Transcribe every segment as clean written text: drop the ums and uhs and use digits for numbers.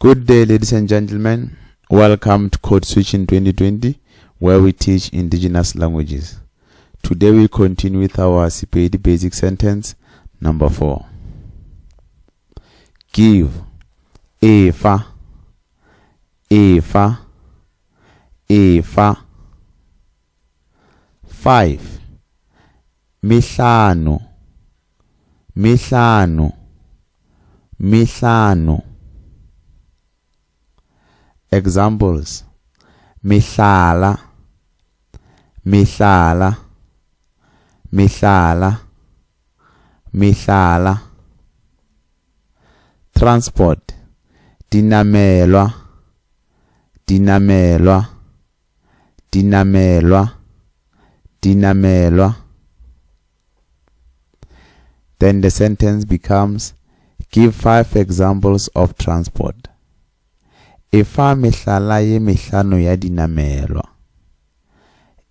Good day, ladies and gentlemen. Welcome to Code Switching 2020, where we teach indigenous languages. Today we continue with our Sepedi basic sentence number 4. Give, efa, efa, efa. 5. Mehlano, mehlano, mehlano. Examples: mehlala, mehlala, mehlala, mehlala. Transport: dinamelwa, dinamelwa, dinamelwa, dinamelwa. Then the sentence becomes give five examples of transport. Efa mehlala ye mehlano ya dinamelwa.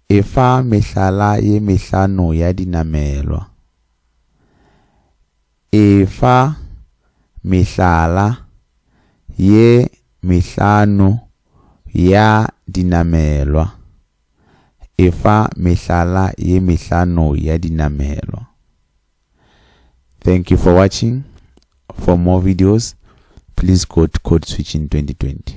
Efa mehlala ye mehlano ya dinamelwa. Efa mehlala ye mehlano ya dinamelwa. Efa mehlala ye mehlano ya dinamelwa. Thank you for watching. For more videos, please go to Code Switching 2020.